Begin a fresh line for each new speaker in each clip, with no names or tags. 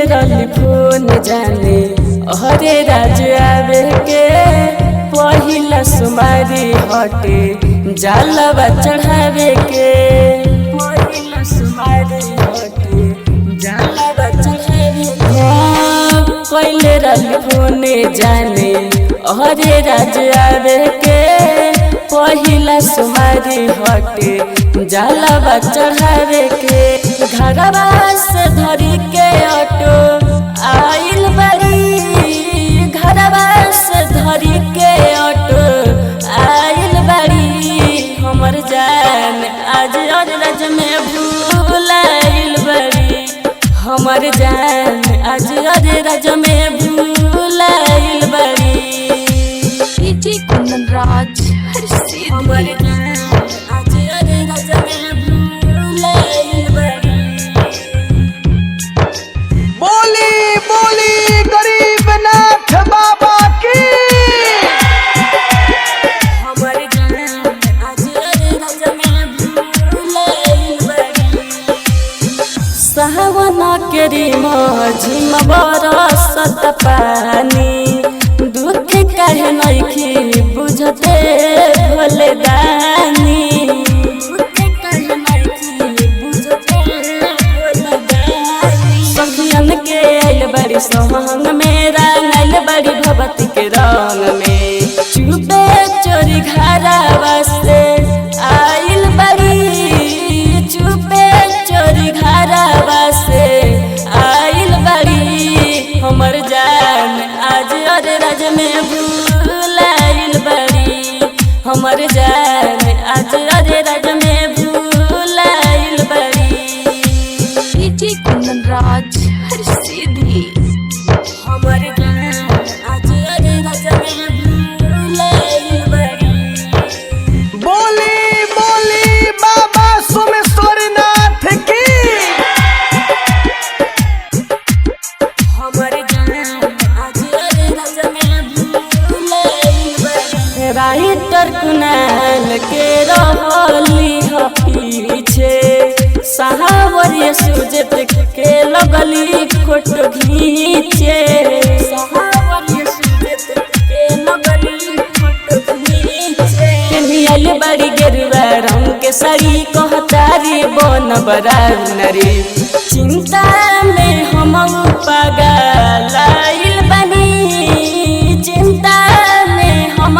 रहली फोन जाने अरे राज आवे के पहिला सुमारी हटे जालवा चढ़ावे के। पहिला सुमारी हटे जालवा चढ़ावे के। कैले रहली फोन जाने अरे राज आवे के पहिला सुमारी हटे जालवा चढ़ावे के। घरवा से धरी के ऑटो आइल बड़ी, घरवा से धरी के ऑटो आइल बड़ी। हमर जान आज और रज में भूलाइल बड़ी, हमर जान आज और रज में भूलाइल बड़ी।
डीजे कुंदन राज हर
हमर
सिद्धि।
जान आज और रज में भूलाइल बड़ी।
बोली बोली गरीब नाथ बाबा की।
हमर जान आज रज में भूलाइल बड़ी। सावन के रिम झिम बरसत पानी, दुख काहे नइखी बुझते भोले दानी। दुख काहे नइखी बुझते भोले दानी। सखियन के आइल बड़ी सोहंग में, रंगाइल बड़ी भगवती के रंग में। चुपे चोरी घरवा से आइल बड़ी, चुपे चोरी घरवा से आइल बड़ी। हमर जान आज और रज में भूलाइल बड़ी, हमर जान आज और रज में भूलाइल बड़ी।
डीजे कुंदन राज हर सिद्धि।
हमर जान आज और रज में भूलाइल बड़ी।
बोली बोली बाबा सोमेश्वर नाथ की।
हमर जान आज और रज में भूलाइल बड़ी। राइटर कुणाल के रहली ह पीछे, सहावरिय सुजत के लगली फोटो घीचे। सहावरिय सुजत के लगली फोटो घीचे। पेनियल बड़ी गेरुआ रंग के साड़ी, कहतारी बन बरानरी। चिंता में हम पागल बनी, चिंता में हम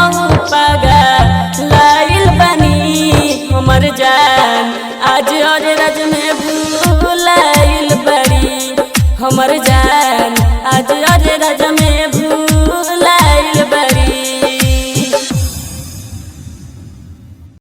पागल बनी। हमर जान आज और रज में भूलाइल बड़ी, हमर जान आज और रज में